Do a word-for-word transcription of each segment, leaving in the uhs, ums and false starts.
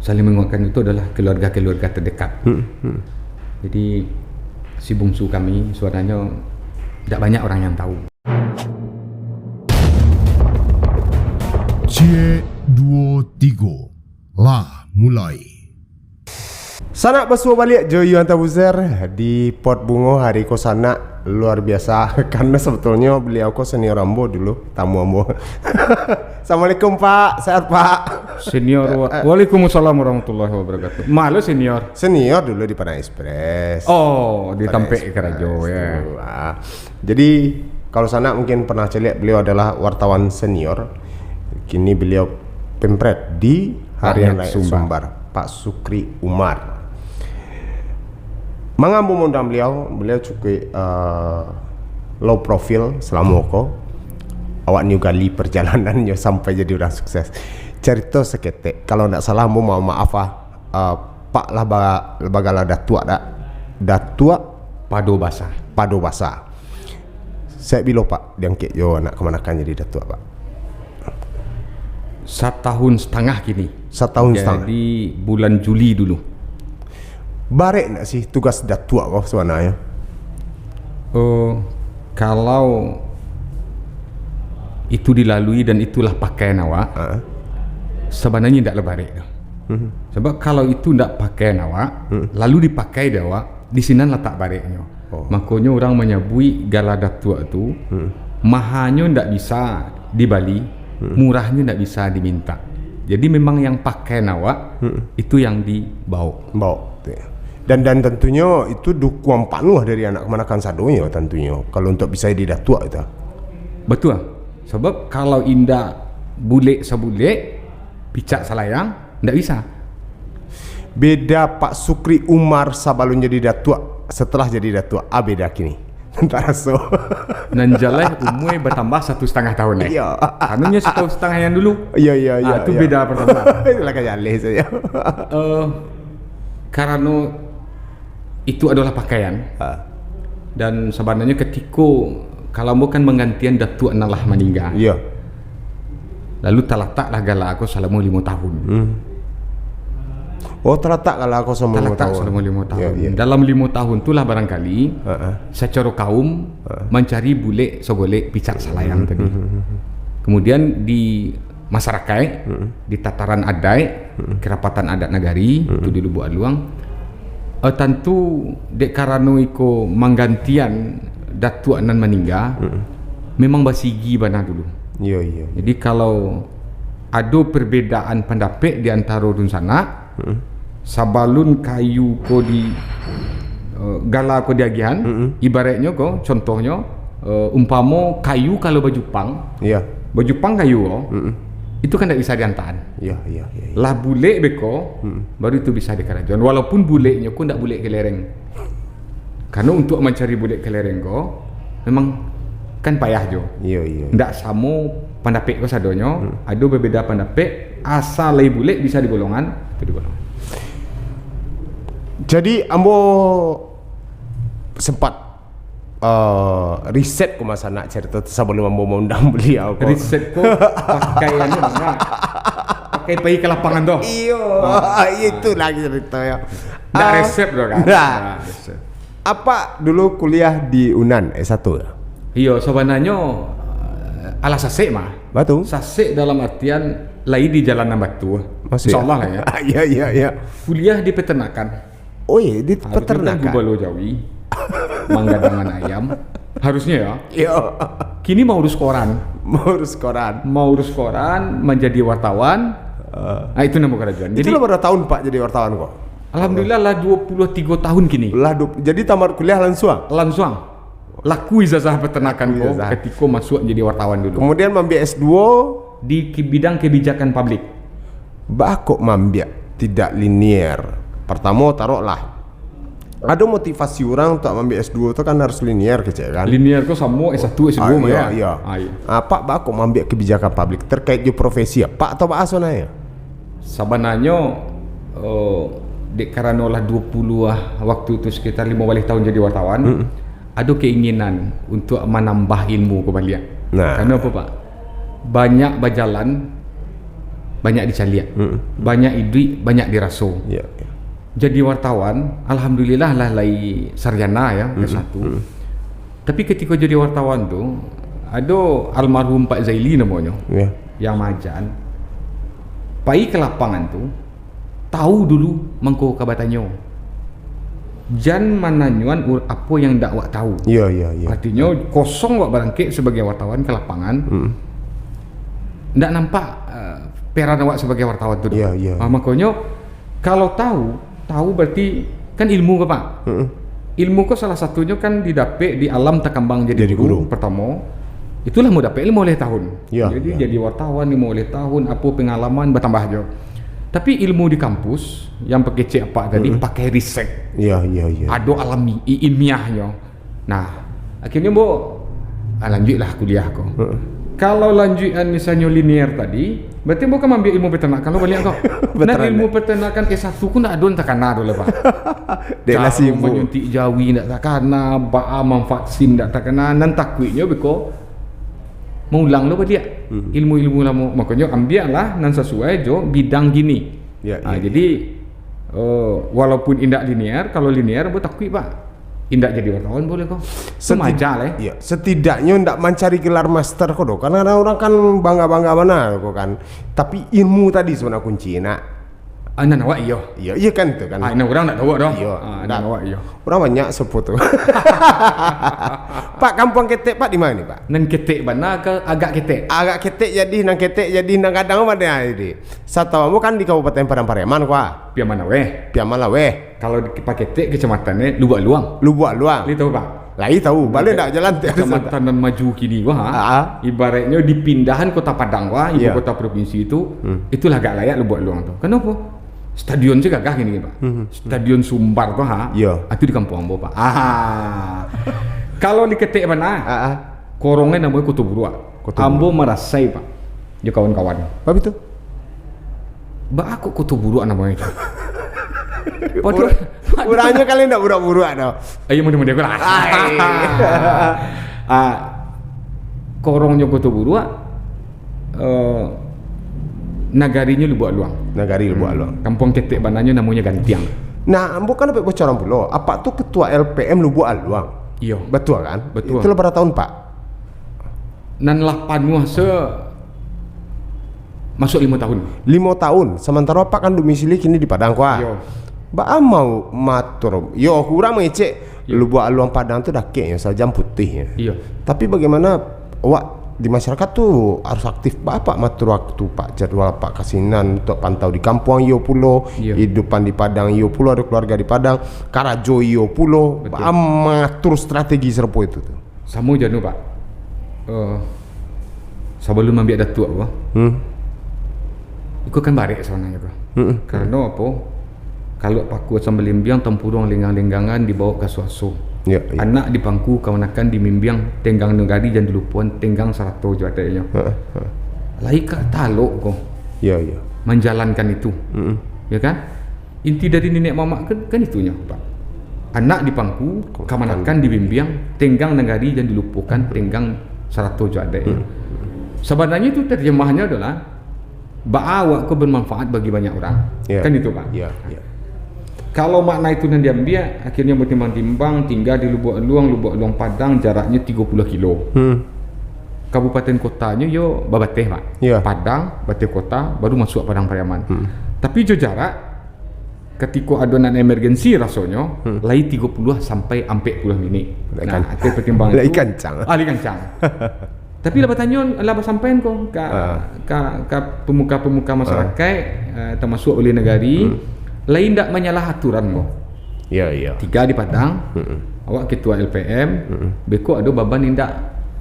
saling menguatkan itu adalah keluarga-keluarga terdekat. Hmm, hmm. Jadi, si bungsu kami sebenarnya tidak banyak orang yang tahu. Ciek duo tigo lah mulai. Sanak basuo baliak jo Yuan Tabuzer di Pot Bungo hari ko sanak luar biasa karena sebetulnyo beliau ko senior ambo dulu, tamu ambo. Assalamualaikum Pak, sehat Pak? Senior wa-, Waalaikumsalam warahmatullahi wabarakatuh. Malu senior. Senior dulu di Padang Express. Oh, di Padang tampek Express karajo, ya. Dulu, ah. Jadi, kalau sanak mungkin pernah caliak, beliau adalah wartawan senior. Kini beliau pempret di Harian Rakyat Sumbar. Sumbar, Pak Sukri Umar. Manga ambo maundang beliau, beliau cukuik, eh, low profile selamo ko. Awak nio gali perjalanannyo sampai jadi urang sukses. Carito saketek, kalau ndak salah ambo ma-, maaf ah, eh, Pak lah ba-, bagala Datuak dak? Datuak Pado Basa. Pado Basa. Sajak bilo Pak diangkek jo anak kamanakan jadi Datuak, Pak? Satahun satangah kini. Satahun satangah. Jadi bulan Juli dulu. Barek ndak sih tugas Datuak ko sabananyo? Oh, kalau itu dilalui dan itulah pakaian awak, ha, sabananyo ndak lah barek tu. Mhm. Sabab kalau itu ndak pakaian awak, hmm, lalu dipakai di awak, di sinan latak bareknyo. Oh. Makonyo urang manyabuik gala Datuak tu, hmm, mahanyo ndak bisa dibali, hmm, murahnyo ndak bisa dimintak. Jadi memang yang pakaian awak, hmm, itu yang dibaok. Baok, betul. Dan, dan tentunyo itu dukungan panuah dari anak kamanakan sadonyo tentunyo, kalau untuk bisa jadi Datuak itu. Batua. Sabab kalau indak bulek sabulek, picak salayang, ndak bisa. Beda Pak Sukri Umar sabalun jadi Datuak, setelah jadi Datuak, ah, beda kini. Taraso. Nan jaleh umua batambah satu satangah tahun, eh. Iyo. Anu nyo satahun satangah yang dulu. Iyo, iyo, iyo, ah, tu iyo. Beda pertama. Itulah ka jaleh sajo. Eh, karano itu adalah pakaian. Ha. Dan sabananyo katiko, kalau ambo kan manggantian Datuak nan lah maningga. Iyo. Lalu talataklah gala ko salamo limo tahun. Hmm. Oh, talatak gala ko salamo limo tahun. Talatak salamo limo tahun. Iyo, iyo. Dalam limo tahun tu lah barangkali, ha, ha, sacaro kaum, ha, mancari bulek sagolek picak salayang, hmm, tadi. Hmm, hmm, hmm, hmm. Kemudian di masarakaik, mm-mm, di tataran adaik, mm-mm, kerapatan adat nagari, mm-mm, tu di Lubuak Aluang. Eh, tantu dek karano iko manggantian Datuak nan maningga, mm-mm, memang basigi bana dulu. Iyo, iyo, iyo. Jadi, kalau ado perbedaan pandapek di antaro dunsanak, mm-mm, sabalun kayu ko di, eh, gala ko diagiahan, mm-mm, ibaratnyo ko, contohnyo, eh, umpamo kayu kalau bajupang, iyo, bajupang kayu ko, mm-mm, itu kan ndak bisa diantaan. Iyo, iyo, iyo, iyo. Lah bulek beko, mm-mm, baru itu bisa dikarajoan. Walaupun buleknyo ko ndak bulek kelereng. Karano untuak mancari bulek kelereng ko, memang kan payah jo. Iyo, iyo, iyo. Ndak samo pandapek ko sadonyo, hmm, ado babeda pandapek, asa lai bulek bisa digolongan, itu digolongan. Jadi, ambo sempat, eh, riset ko masa nak carito tu sabalun ambo maundang baliau ko. Riset ko pakai anu, nah. Pakai pai ka lapangan tu. Iyo, ah, itulah carito yo. Ndak, ah, resep doh kan? Ndak. Nah, resep. Apak dulu kuliah di Unan, S satu yo? Iyo, sabananyo, eh, alah sasek mah. Batu? Sasek dalam artian lai di jalan nan batu. Maksud? Insyaallah lah yo. Iyo, iyo, iyo. Kuliah di peternakan. Oh, iyo, di peternakan. Ah, betul kan, gubalo jawi, manggadangan ayam. Harusnyo yo. Iyo. Kini maurus koran. Maurus koran. Maurus koran, manjadi wartawan. Ah. Ah, itu namo karajoan. Itu. Jadi, lah bara tahun Pak jadi wartawan ko? Alhamdulillah, lah duo puluah tigo tahun kini. Lah du-, jadi tamat kuliah lansuang? Lansuang. Laku ijazah peternakan ko, ijazah, katiko masuak jadi wartawan dulu. Kemudian maambiak S duo? Di ki-, bidang kebijakan publik. Baa kok maambiak tidak linier? Pertamo, taroklah. Ado motivasi urang untuak maambiak S duo tu kan harus linier kecek kan? Linier ko samo S satu, S duo mah yo. Ah, iyo, iyo. Ah, iyo. Apak baa kok maambiak kebijakan publik terkait jo profesi apak atau baa sabananyo? Sabananyo, eh, dek karano lah duo puluah waktu tu, sekitar limo baleh tahun jadi wartawan, mm-mm, ado keinginan untuak manambah ilmu ko baliak. Nah. Karano apo, Pak? Banyak bajalan, Banyak dicaliak, banyak iduik, banyak diraso. Ya, ya. Jadi wartawan, alhamdulillah lah lai sarjana ya, S satu. Tapi ketika jadi wartawan tu, ado almarhum Pak Zaili namonyo, ya, yang majan. Pai ka lapangan tu, tahu dulu mangko ka batanyo. Jan mananyoan ur-, apo yang ndak wak tahu. Ya, ya, ya. Artinyo, kosong wak barangkek sebagai wartawan ka lapangan. Ndak nampak, eh, peran awak sebagai wartawan tu doh. Ya, ya. Ah, makonyo, kalau tahu, tahu berarti kan ilmu ko, Pak. Ilmu ko salah satunyo kan didapek di alam takambang jadi guru, pertamo. Itulah mau dapek limo baleh tahun. Ya, jadi ya. Jadi wartawan limo baleh tahun, apo pengalaman batambah jo. Tapi ilmu di kampus, yang pakecek apak tadi, pakai riset. Ya, ya, ya. Ado alami, i-, ilmiahnyo. Nah, akhirnyo ambo, ah, lanjuiklah kuliah ko. Kalau lanjuikan misalnyo linear tadi, berarti ambo kan maambiak ilmu peternakan lo baliak ko. Nah, ilmu peternakan S satu ko ndak ado nan takana doh lah, Pak. Dek lah. Caro sibuk manyuntik jawi ndak takana, baa mamvaksin ndak takana, nan takuiknyo beko maulang lo baliak ilmu-ilmu lamo. Makonyo ambiaklah nan sasuai jo bidang kini. Ya, ah, ya, jadi, eh, walaupun indak linear, kalau linear ambo takuik, Pak. Indak jadi wartawan buliah ko. Seti-, Semaja lah, eh. Ya, setidaknyo ndak mancari gelar master ko doh. Karena urang kan bangga-bangga bana ko kan. Tapi ilmu tadi sabananyo kunci nak. Ah, nan awak iyo. Iya, iya kan tu kan. Ah, nan urang ndak tahu doh. Iya, ah, ndak. Nan awak iyo. Urang banyak sepuh tu. Pak, kampuang ketek, Pak, di mana ni, Pak? Nan ketek bana ke agak ketek? Agak ketek jadi, nan ketek jadi, nan gadang bana jadi. Satau ambo kan di Kabupaten Padang Pariaman, ko ah. Piaman Laweh. Piaman Laweh. Kalau di Paketek, kecamatan ni Lubuak Luang. Lubuak Luang. Lai tahu, Pak? Lai tahu. Baliak ndak jalan tu? Kecamatan nan maju kini, wah. Ah, ah. Ibaratnyo dipindahan Kota Padang, wah, ibu kota provinsi tu, itulah agak layak Lubuak Luang tu. Kenapa? Stadion se gagah kini, Pak. Stadion Sumbar tu, ha. Iya. Ah, tu di kampuang ambo, Pak. Ah. Kalau di ketek bana, ah, ah, korongnya namanya Koto Buruak. Koto Buruak. Ambo marasai, Pak. Jo kawan-kawan. Baa bitu? Baa kok Koto Buruak namonyo tu? Padahal, ur-, urangnya kali ndak buruak-buruak tu. Ayo, mudah-mudahan lah. Ai. Ah, korongnyo Koto Buruak, eh, nagarinyo Lubuak Luang. Nagari Lubuak Luang. Kampuang ketek bananyo namonyo Gantiang. Nah, ambo kan dapek bocoran pulo. Apak tu ketua L P M Lubuak Luang. Iyo. Betul kan? Betul. Itu lah bara tahun, Pak? Nan lah panuah se-, masuk limo tahun. Limo tahun. Samantaro apak kan domisili kini di Padang, ko ah. Iyo. Baa mau matur? Yo, urang mangecek, iyo, Lubuak Luang Padang tu dakeknyo, sajam putuihnyo. Iyo. Tapi bagaimana awak di masyarakat tu harus aktif? Baa apak matur waktu, Pak, jadwal apak ka sinan untuak pantau di kampuang iyo pulo, iyo, idupan di Padang iyo pulo, ado keluarga di Padang, karajo iyo pulo. Betul. Baa mangatur strategi sarupo itu tu? Samo jo anu, Pak. Eh, sabalun maambiak datuak ko, hmm, iko kan barek sabananyo ko. Hmm. Karano apo? Kaluak paku asam balimbiang, tampuruang lenggang-lenggangan, dibawok ka suaso. Ya, ya. Anak di pangku, kamanakan di bimbiang, tenggang nagari jan dilupoan, tenggang sarato jo adaiknyo. Ha, ha. Lai ka talok ko. Ya, ya. Manjalankan itu. Hmm. Ya kan? Inti dari niniak mamak kan, kan itunyo, Pak. Anak di pangku, kamanakan di bimbiang, tenggang nagari jan dilupokan, tenggang sarato jo adaiknyo. Hmm. Sabananyo itu terjemahnyo adolah, baa awak ko bermanfaat bagi banyak urang. Ya. Kan itu, Pak. Ya, ya. Kalau makna itu nan diambiak, akhirnyo batimbang-timbang, tingga di Lubuak Luang, Lubuak Luang Padang, jaraknyo tigo puluah kilo. Hmm. Kabupaten kotanyo yo babateh, Pak. Ya. Padang, bateh kota, baru masuak Padang Pariaman. Hmm. Tapi jo jarak, katiko ado nan emergensi rasonyo, hmm, lai tigo puluah sampai ampek puluah minik. Lai kan-, nah, itu pertimbangan lai itu. Kancang. Ah, lai kancang. Tapi lah batanyo, lah basampaian ko ka, ah, ka, ka pemuka-pemuka, ah, masyarakat, eh, termasuk ulih nagari, hmm, lai ndak manyalah aturan ko. Ya, ya. Tingga di Padang, hmm, awak ketua L P M, hmm, beko ado baban indak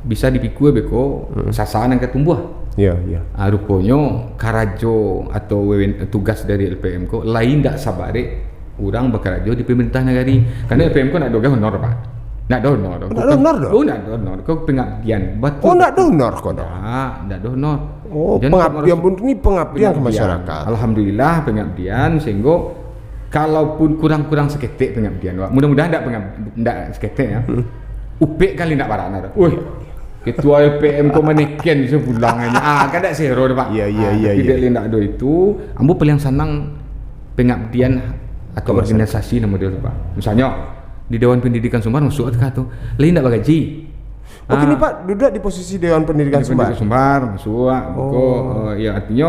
bisa dipikua, beko, hmm, sasa nan ka tumbuah. Ya, ya. Ah, ruponyo karajo atau wewen-, tugas dari L P M ko lain dak sabarek urang bakarajo di pemerintah nagari. Karano L P M ko ndak ado honor, Pak. Ndak ado honor. Ndak ado honor doh? Oh, ndak ado honor. Ko pengabdian. Batua. Oh, ndak ado honor ko doh? Ndak, ndak ado honor. Oh, pengabdian pun ni pengabdian ka masyarakat. Alhamdulillah, pengabdian, sehingga kalaupun kurang-kurang saketek pengabdian, Pak. Mudah-mudahan ndak pengab-, ndak saketek, ya. Hmm. Upek kali ndak barana doh. Woi. Ketua L P M ko maneken se pulang aja. Ah, kan dak sero doh, Pak. Iya, iya, Ah, iya, tapi iya. Dek lai ndak ado itu, ambo paling sanang pengabdian atau Kemasyarakatan. Organisasi namo dia tu, Pak. Misalnya, di Dewan Pendidikan Sumbar masuk ka tu. Lai ndak bagaji. Oh, kini Ah. Pak duduak di posisi Dewan Pendidikan Dewan Sumbar? Pendidikan Sumbar, masuk, Oh. buko, eh, ya, artinya,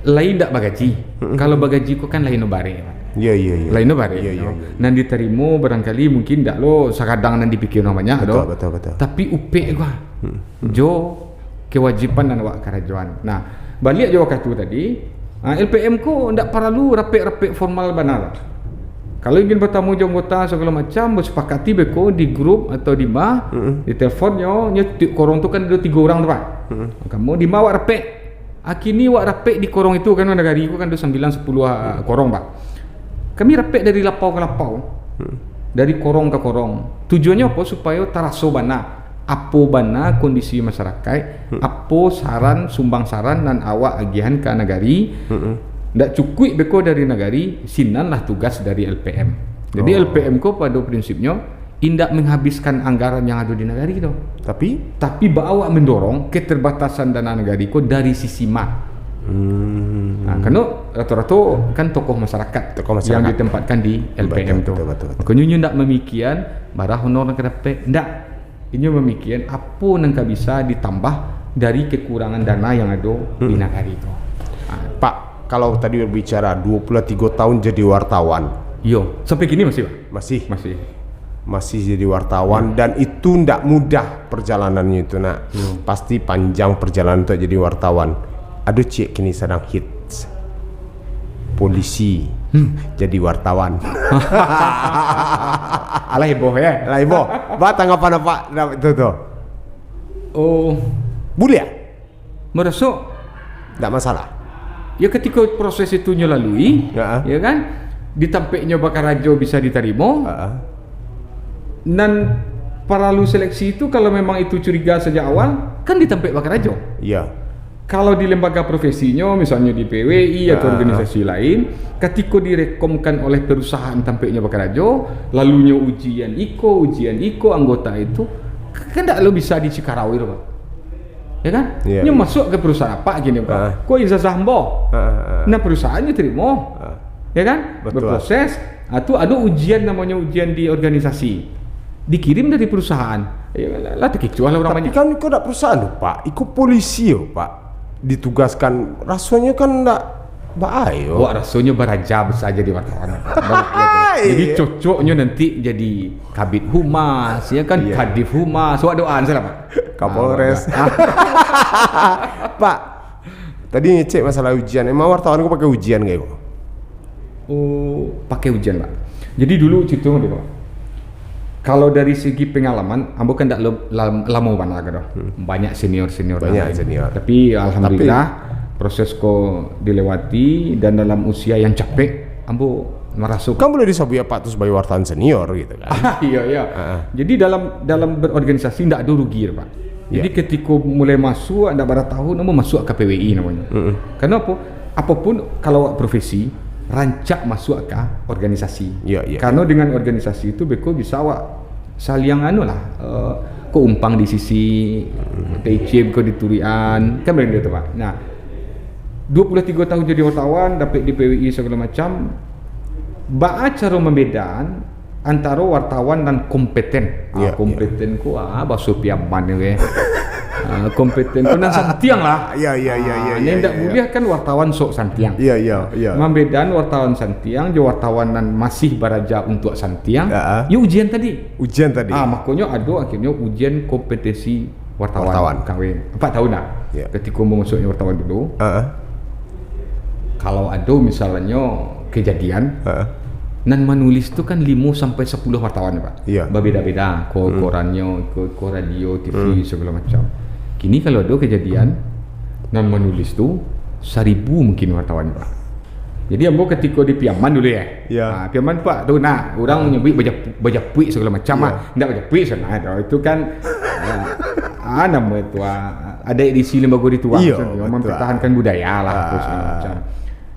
lai ndak bagaji. Mm-mm. Kalau bagaji ko kan lain no barek, Pak. Iya, iya, iya. Lain no barek, Iya, iya, no. iya. Nan ditarimo barangkali mungkin ndak lo sakadang nan dipikia urang banyak Betul, doh. betul, betul. Tapi upek gua. Hmm. Jo kewajiban nan awak karajoan. Nah, baliak jo wakatu tadi, ah, L P M ko ndak paralu rapek-rapek formal bana. Kalau ingin batamu jo anggota sagalo macam, basapakati beko di grup atau di ma, Mm-mm. di telepon nyo, nyo tiok korong tu kan ado tigo urang tu, Pak. Mm-mm. Kamu di ma awak rapek. Ah, kini wak rapek di korong itu kan, nagari ko kan ado sambilan, sapuluah, ah, korong, Pak. Kami rapek dari lapau ka lapau. Hmm. Dari korong ka korong. Tujuannyo apo? Supayo taraso bana apo bana kondisi masyarakaik, Hmm. apo saran, sumbang saran nan awak agiahan ka nagari. Hmm. Ndak cukuik beko dari nagari, sinan lah tugas dari L P M. Jadi Oh. L P M ko pado prinsipnyo, indak menghabiskan anggaran yang ado di nagari tu. Tapi? Tapi baa awak mendorong keterbatasan dana nagari ko dari sisi ma. Hmm. Nah, karena rato-rato kan tokoh masyarakat Tokoh masyarakat. yang ditempatkan di L P M Betul, tu. betul, betul, betul. Makanya inyo ndak mamikian bara honor nan ka dapek. Ndak. Inyo mamikian apo nan ka bisa ditambah dari kekurangan dana yang ado di Hmm. nagari tu. Ah. Pak, kalau tadi berbicara dua puluh tiga tahun jadi wartawan. Iyo, sampai kini masih, Pak? Masih. Masih. Masih jadi wartawan, dan itu ndak mudah perjalanannya itu, nak. Hmm. Pasti panjang perjalanan untuk jadi wartawan. Ado ciek kini sadang hits. Polisi Hmm. jadi wartawan. Alah heboh, ya? Alah heboh. Ba tanggapan Apak tu, tu? Oh. Buliah? Maraso Ndak masalah. Ya, ketika proses itu nyo lalui, Ya. ya kan, di tampeknyo bakarajo bisa ditarimo, Ha. nan paralu seleksi itu, kalau memang itu curiga sejak awal, kan di tampek bakarajo. Ya. Kalau di lembaga profesinyo, misalnyo di P W I atau Ha. organisasi lain, ketika direkomkan oleh perusahaan tampeknyo bakarajo, lalu nyo ujian iko, ujian iko, anggota itu, kan ndak lo bisa dicikarau itu, Pak. Ya kan? Iya, Nyo iya. masuk ke perusahaan apak gini, Pak. Ah. Ko ijazah ambo. Ah, ah, ah. Nah, perusahaannyo terima. Ah. Ya kan? Betul. Berproses. Ah, tu ado ujian, namonyo ujian di organisasi. Dikirim dari perusahaan. Ya, lah, lah terkecoh lah orang Tapi banyak. kan iko ndak perusahaan tu, Pak. Iko polisi yo, Pak. Ditugaskan. Rasonyo kan ndak bae yo. Wak rasonyo baraja besar jadi wartawan. Banyak, ya, tu. Jadi Iya. cocoknyo nanti jadi Kabid Humas, ya kan? Iya. Kadif Humas. Wak doaan salah, Pak. Kapolres. Ah, Pak, tadi ngecek masalah ujian. Emang wartawan ko pakai ujian kayak ko? Oh, pakai ujian, Pak. Jadi dulu cerita macam tu, Pak. Kalau dari segi pengalaman, ambo kan ndak lo-, lam-, lamo bana kan, doh. Hmm. Banyak senior-senior Banyak lain. senior. Tapi alhamdulillah, Tapi proses ko dilewati dan dalam usia yang capek, ambo maraso Kan boleh disabuik apak tu sebagai wartawan senior gitu kan. Iya, iya. Ha. Jadi dalam, dalam berorganisasi ndak ado rugi, Pak. Jadi Ya. ketika mulai masuk, ndak bara tahun, ambo masuk ka P W I namonyo. Mm-mm. Karena apa? Apapun kalau awak profesi, rancak masuk ka organisasi. Ya, ya, Karena ya. dengan organisasi tu beko bisa awak saliang anu lah, eh, ko umpang di sisi, Mm. T C ko di turian, kan benda tu, Pak. Nah, dua puluh tiga tahun jadi wartawan, dapek di P W I segala macam, baa caro mambedaan antaro wartawan nan kompeten. Ah, Ya, ya. kompeten ko, ah, bahaso Piaman ni, weh. Ah, kompeten ko nan santiang lah. Ya, ya, ya, ya, Ah, ya, nan ndak ya, ya. buliah kan wartawan sok santiang. Ya, ya, ya. Mambedaan wartawan santiang jo wartawan nan masih baraja untuak santiang, Ya, ah. yo ujian tadi. Ujian tadi. Ah, makonyo ado akhirnyo ujian kompetensi wartawan. Wartawan. K W. Apak tahu ndak? Ya. Ketika mau masuknya wartawan dulu, Ah, ah. kalau ado misalnyo kejadian, Ha. nan manulis tu kan limo sampai sepuluh wartawan, Pak. Iya. Babeda-beda, ko Hmm. korannyo, ko, ko radio, T V, Hmm. segala macam. Kini kalau ado kejadian, nan manulis tu saribu mungkin wartawan, Pak. Jadi ambo katiko di Piaman dulu, ya. Iya. Ah, Piaman, Pak, tu nah, urang nyebuik bajapu-, bajapuik segala macam, Iya. ah. Ndak bajapuik sana, tu. Itu kan, ah, ah, nama itu, ah, ada edisi lembaga ritual, Iya, maksudnya, betul. mempertahankan budaya lah, Ah. tu segala macam.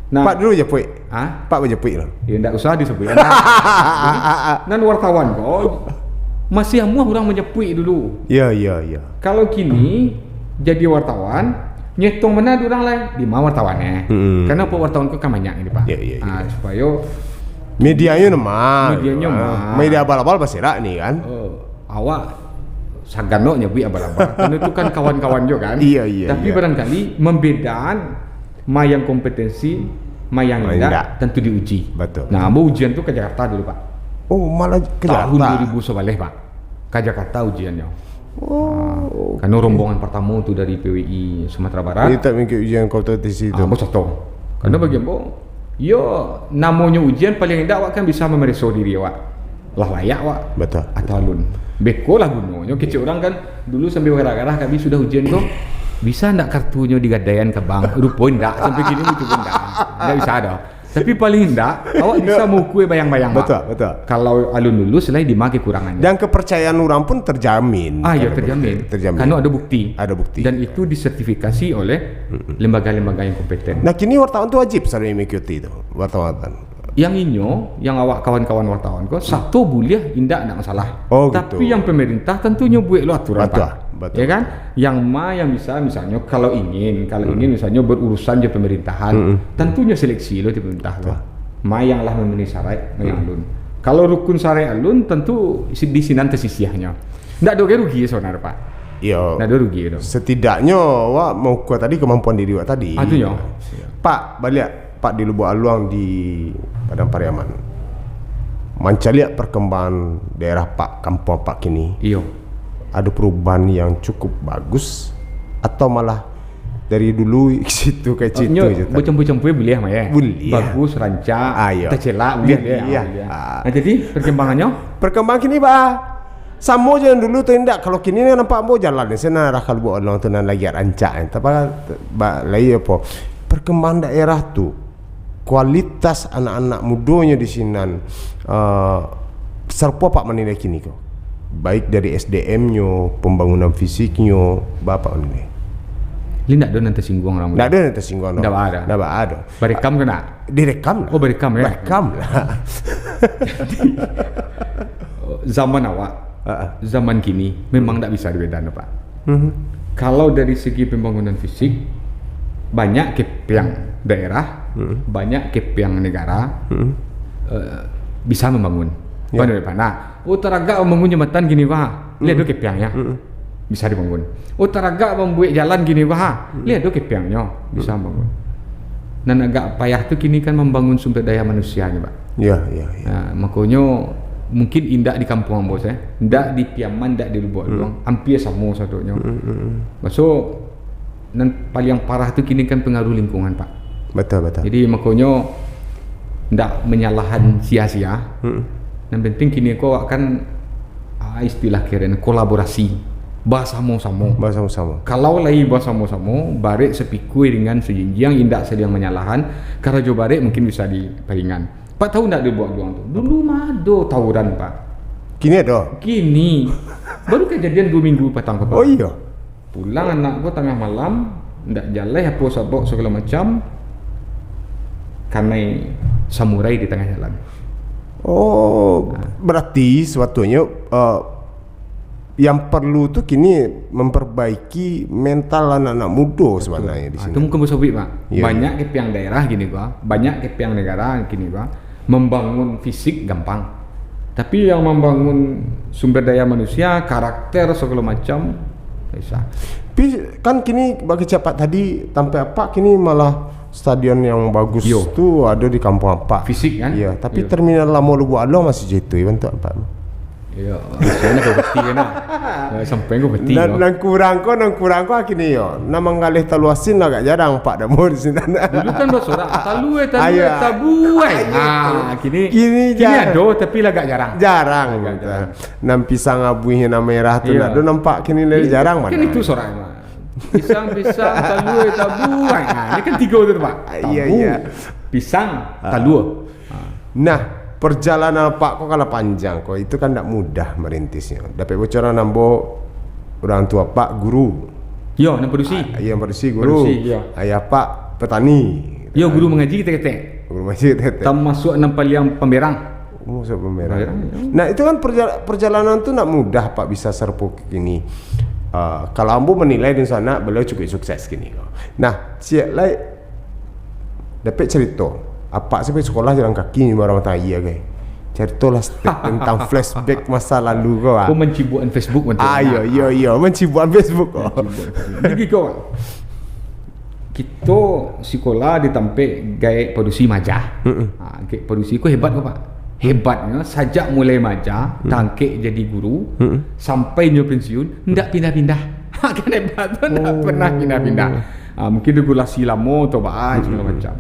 Nah. Pak dulu bajapuik. Hah? Pak bajapuik lah. Ya, ndak usah disebut. Nah, jadi, nan wartawan ko, Masih amuah urang manjapuik dulu. Ya, ya, ya. Kalau kini jadi wartawan, nyetong bana di urang lai, di ma wartawannyo? Mm-mm. Karena apa, wartawan ko kan banyak ini, Pak. Ya, ya, ya. Ah, supayo medianyo mah. Medianyo mah. Media abal-abal baserak ni kan. Oh, awak saganok nyabuik abal-abal. Karena itu kan kawan-kawan jo kan. Iya, iya, tapi iya. Barangkali mambedaan ma yang kompetensi, ma yang indak, tentu diuji. Betul. Nah, ambo ujian tu ka Jakarta dulu, Pak. Oh, malah ka Jakarta? Tahun dua ribu sabaleh, Pak. Ka Jakarta ujiannyo. Oh. Ah, karena rombongan pertama tu dari P W I Sumatera Barat. Jadi tak mengikuti ujian kompetensi tu? Ah, ambo sotong. Karena bagi ambo, yo, namonyo ujian, paling indak awak kan bisa mamareso diri awak. Lah layak awak. Betul. Atau alun. Beko lah gunonyo. Kecek urang kan, dulu sambil garah-garah kami sudah ujian ko, bisa ndak kartunyo digadaian ka bank? Rupo indak, sampai kini muncul indak. Indak bisa dah. Tapi paling indak, awak bisa maukur bayang-bayang, Pak. Betul, betul. Kalau alun lulus, lah di ma kekurangannyo. Dan kepercayaan urang pun terjamin. Ah, ya, terjamin. Terjamin. Karena ada bukti. Ada bukti. Dan itu disertifikasi oleh lembaga-lembaga yang kompeten. Nah, kini wartawan tu wajib selalu mengikuti tu, wartawan. Yang inyo, yang awak kawan-kawan wartawan ko, sato buliah, indak, ndak masalah. Oh, gitu. Tapi yang pemerintah tentunyo buek lo aturan, Pak. Betul, betul. Ya kan? Yang ma yang bisa, misalnyo, kalau ingin, kalau ingin misalnyo berurusan jo pemerintahan, tentunyo seleksi lo di pemerintah tu. Betul. Ma yang lah memenuhi syarat, ma yang alun. Kalau rukun syarat alun, tentu si-, di sinan tasisiahnyo. Ndak ado rugi sabananyo, Pak. Iyo. Ndak ado rugi tu. Setidaknyo awak maukur tadi kemampuan diri awak tadi. Ah, tu nyo. Pak, baliak, Pak, di Lubuak Aluang, di Padang Pariaman. Mancaliak perkembangan daerah Pak, kampuang Pak kini. Iyo. Ada perubahan yang cukup bagus atau malah dari dulu situ ka situ je tadi? Nyo bacampur-campur buliah mah, ya. Buliah. Bagus, rancak, ah, iyo, tacelak, buliah, buliah, buliah. Ah. Nah, jadi perkembangannya? Perkembangan kini, Pak. Samo jo nan dulu tu indak. Kalau kini ni nampak ambo jalan di sinan arah ka Lubuak Aluang tu nan lagi rancak. Tapi ba-, lai apo? Perkembangan daerah tu, kualitas anak-anak mudonyo di sinan, eh, sarupo Apak manilai kini ko? Baik dari S D M-nyo, pembangunan fisiknyo, baa Apak manilai? Lai ndak ado nan tasingguang urang. Ndak ado nan tasingguang, no. Ndak ado. Ndak ado. Barekam ko ndak? Direkam lah. Oh, barekam, ya? Barekam lah. Zaman awak, zaman kini, memang ndak bisa dibedaan, Pak. Mhm. Kalau dari segi pembangunan fisik, banyak kepiang daerah, banyak kepiang negara, eh, bisa membangun. Ya. Pandai, Pak. Nah, oh, taragak membangun jambatan kini, Pak. Lai ado kepiangnyo. Bisa dibangun. Oh, taragak mambuek jalan kini, Pak. Lai ado kepiangnyo, bisa mambangun. Nan agak payah tu kini kan mambangun sumber daya manusianyo, Pak. Ya, ya, ya. Nah, makonyo mungkin indak di kampuang ambo, eh. Indak di Piaman, indak di Lubuak Aluang. Hampir samo sadoanyo. Maso, nan paliang parah tu kini kan pengaruh lingkungan, Pak. Betul, betul. Jadi, makonyo ndak manyalahan sia-sia. Nan penting kini ko awak kan, ah, istilah keren, kolaborasi. Basamo-samo. Basamo-samo. Kalau lai basamo-samo, barek sapikua dengan sajinjiang, indak saling manyalahan, karajo barek mungkin bisa diparingan. Pak tahu ndak di Lubuak Aluang tu? Dulu mah ado tawuran, Pak. Kini ado? Kini. Baru kajadian dua minggu patang ko, Pak. Oh, iyo. Pulang anak ko tangah malam, ndak jaleh apo sabab sagalo macam, kanai samurai di tangah jalan. Oh, berarti sebetulnyo, eh, yang perlu tu kini memperbaiki mental anak-anak mudo sebenarnya di sini. Ah, tu mungkin basobik, Pak. Ya. Banyak kepiang daerah kini ko, banyak kepiang negara kini ko. Mambangun fisik gampang. Tapi yang mambangun sumber daya manusia, karakter, sagalo macam, susah. Tapi kan kini bagi Apak tadi, tampek Apak kini malah stadion yang bagus tu ado di kampuang Apak. Fisik kan? Iya, tapi terminal lamo Lubuak Aluang masih jo itu, bantuak Apak. Iyo, biasonyo ko peti kan, nah. Nah, sampai ko peti. Nan, nan kurang ko, nan kurang ko kini yo. Nan manggaleh talua asin agak jarang, Pak, damo di sinan. Dulu kan basorak, "Talua, talua, tabuai." Ah, kini, kini ado, tapi lah agak jarang. Jarang, agak jarang. Nan pisang abuihnyo nan merah tu, iyo, ndak ado nampak kini, lah jarang. Kan itu sorak mah. Pisang, pisang, talua, tabuai. Nah, ini kan tigo tu, Pak. Iya, iya. Tabu, pisang, talua. Nah, perjalanan Apak ko kan lah panjang ko, itu kan ndak mudah merintisnyo. Dapek bocoran ambo, urang tua Apak guru. Iyo, nan padusi. Ah, iyo, nan padusi guru. Padusi, iyo. Ayah Apak petani. Iyo, guru mangaji ketek-ketek. Guru mangaji ketek-ketek. Tamasuak nan paliang pamberang. Masa pameran. Pameran, ya. Nah, itu kan perja-, perjalanan tu nak mudah, Pak, bisa sarupo kini. Ah, kalau ambo menilai di sana, beliau cukup sukses kini. Nah, ciek lai, dapek carito. Apak sampai sekolah jalan kaki ni, barang matahari, gai. Caritolah sedikit tentang flashback masa lalu ko, ah. Ko mancibuakan Facebook macam tu. Ah, iyo, iyo, iyo, mancibuakan Facebook ko. Mancibuakan Facebook. Jadi ko, Pak. Kito sikola di tampek gaek padusi majah. Mm-mm. Ha, gaek padusi ko hebat ko, Pak. Hebatnyo, sajak mulai majah, Mm. tangkek jadi guru, Mm-mm. sampai nyo pensiun, ndak pindah-pindah. Ha, kan hebat tu, ndak Oh. pernah pindah-pindah. Ha, mungkin regulasi lamo atau baa, segalo Mm-mm. macam.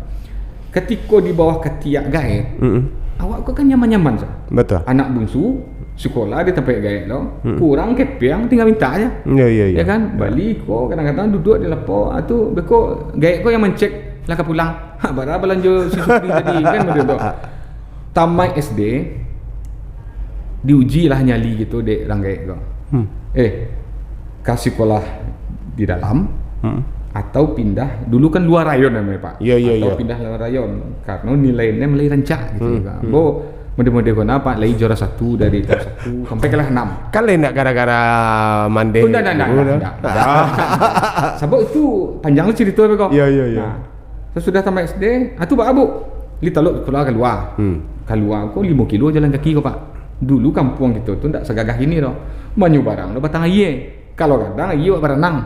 Katiko di bawah katiak gaek, Mm-mm. awak ko kan nyaman-nyaman sa. Betul. Anak bunsu, sikola di tampek gaek lo, Mm-mm. kurang kepiang tingga mintak aja. Ya, ya, ya. Ya kan? Ya. Bali ko kadang-kadang duduak di lapau, ah, tu beko gaek ko yang mancek, lah ka pulang. Ha, bara balanjo si Supri tadi, kan, model tu. Tamaik S D, diuji lah nyali gitu dek urang gaek ko. Hmm. Eh, ka sikola di dalam, Hmm. atau pindah, dulu kan lua rayon namonyo, Pak. Ya, ya, Atau ya. pindah lua rayon, karena nilai nyo mulai rancak gitu Hmm, juga. hmm. Bo, model-model ko nah, Pak, lai juara satu dari kelas satu sampai kelas enam. Kan lai ndak gara-gara mandeh Oh, ndak, ndak, ndak, dulu ndak, dah. ndak, ndak. Sabab itu panjang tu carito ko. Ya, ya, ya. Nah, sasudah tamaik S D, ah, tu baa, Bu? Lai talok kalua, kalua. Hmm. Kalua ko limo kilo jalan kaki ko, Pak. Dulu kampuang kito tu ndak sagagah kini doh. Manyubarang doh batang aia. Kalau gadang, aia awak baranang.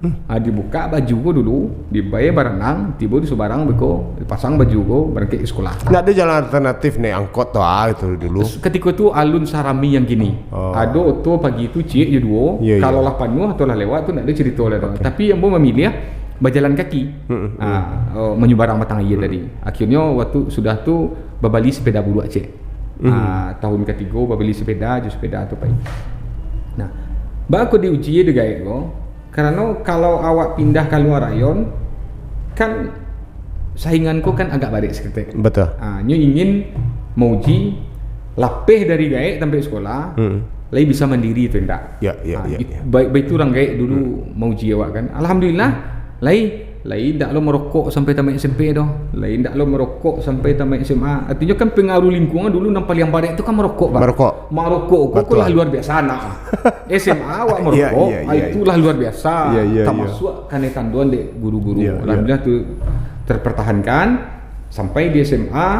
Hmm. Ah, dibukak baju ko dulu, dibae baranang, tibo di subarang beko, dipasang baju ko, barangkek ka sikola. Ndak ado jalan alternatif naik angkot tu, ah, itu dulu. Katiko tu alun sarami yang kini. Oh. Ado oto pagi tu ciek jo duo, Ya, ya. kalau lah panuah atau lah lewat tu ndak ado carito lah tu. Oke. Tapi ambo mamiliah bajalan kaki. Mm-mm. Ah, oh, manyubarang batang aia Mm. tadi. Akhirnyo waktu sudah tu babali sepeda buruak ciek. Mm. Ah, tahun katigo babali sepeda, jo sepeda tu pai. Nah, baa ko diuji dek gaek ko, karano kalau awak pindah kalua rayon, kan saingan ko kan agak barek saketek. Betul. Ah, nyo ingin mauji lapeh dari gaek tampek sikola, Hmm. lai bisa mandiri atau indak. Ya, ya, Ah, ya, it-, ya. baik, baik tu urang gaek dulu Hmm. mauji awak kan. Alhamdulillah, lai, lai indak lo marokok sampai tamaik S M P doh. Lai indak lo marokok sampai tamaik S M A. Artinyo kan pengaruh lingkungan dulu nan paliang barek tu kan marokok, Pak. Marokok. Marokok ko, Betul. ko lah luar biasa nak. S M A awak Ya, marokok, ya, ah, ya, itu ya. lah luar biasa. Ya, ya, ya. Tamasuak kanai tanduan dek guru-guru. Ya, ya. Alhamdulillah tu terpertahankan sampai di S M A.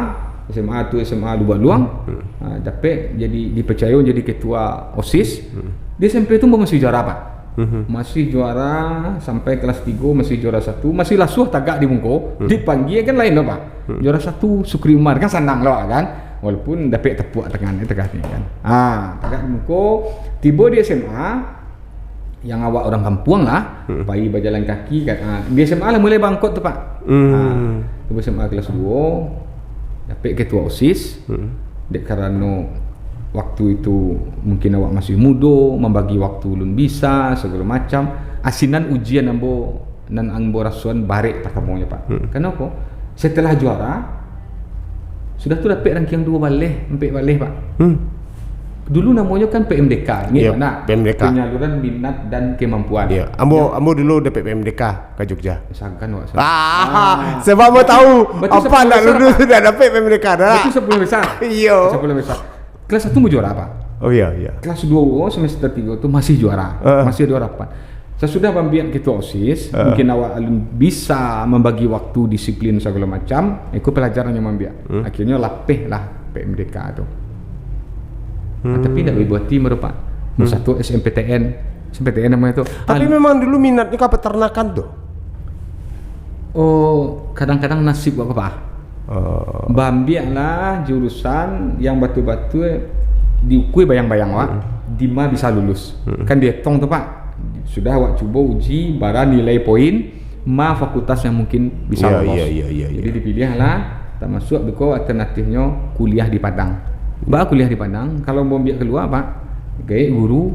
S M A tu S M A Lubuak Luang. Hmm. Ah, dapek jadi, dipercayo jadi ketua OSIS. Hmm. Di S M P tu masih juara, Pak. Hmm. Masih juara sampai kelas tigo, masih juara satu, masih lasuah tagak di muko. Hmm. Dipanggia kan lain doh, Pak. Hmm. Juara satu Sukri Umar, kan sanang lo kan. Walaupun dapek tepuak tangan, eh, tagak ni kan. Ah, tagak di muko, tibo di S M A, yang awak urang kampuang lah, Hmm. pai bajalan kaki, kan. Ah, di S M A lah mulai baangkot tu, Pak. Hmm. Ah, tibo S M A kelas duo, dapek ketua OSIS. Hmm. Dek karano waktu itu mungkin awak masih mudo, mambagi waktu ulun bisa, sagalo macam. Asinan ujian ambo, nan ambo rasoan barek partamonyo, Pak. Hmm. Kanapo? Setelah juara, sudah tu dapek ranking duo baleh, ampek baleh, Pak. Hmm. Dulu namonyo kan P M D K, ingat Yo, tak, nak? P M D K. Penyaluran Minat dan Kemampuan. Yo. Ambo, Yo. ambo dulu dapek P M D K ka Jogja. Sagan awak, sagan. Ah, Ah. sebab ambo tahu, Berarti apa sepuluh nak besar, lulus Pak? sudah dapek P M D K dah. Berarti sepuluh besar. Iyo. Sepuluh besar. Kelas satu mau juara, Pak. Oh, iya, iya. Kelas duo semester tigo tu masih juara. Heeh. Masih ado harapan. Sasudah maambiak ketua OSIS, Heeh. mungkin awak alun bisa mambagi waktu, disiplin, sagalo macam, iko pelajaran yang maambiak. Hmm. Akhirnyo lapeh lah P M D K tu. Nah, Hmm. tapi ndak babuati maro, Pak. Hmm. Satu S M P T N, S M P T N namonyo tu. Tapi Al- memang dulu minatnyo ka peternakan tu? Oh, kadang-kadang nasib awak, Pak. Oh. Baambiak lah jurusan yang batul-batul diukui bayang-bayang awak, Hmm. dima bisa lulus. Hmm. Kan dietong tu, Pak. Sudah awak cubo uji, bara nilai poin, ma fakultas yang mungkin bisa Iya, lolos. iya, iya, iya, Jadi iya. dipiliah lah, tamasuak beko alternatifnyo kuliah di Padang. Ba kuliah di Padang, kalau mau ambiak kalua, Pak, gaek guru,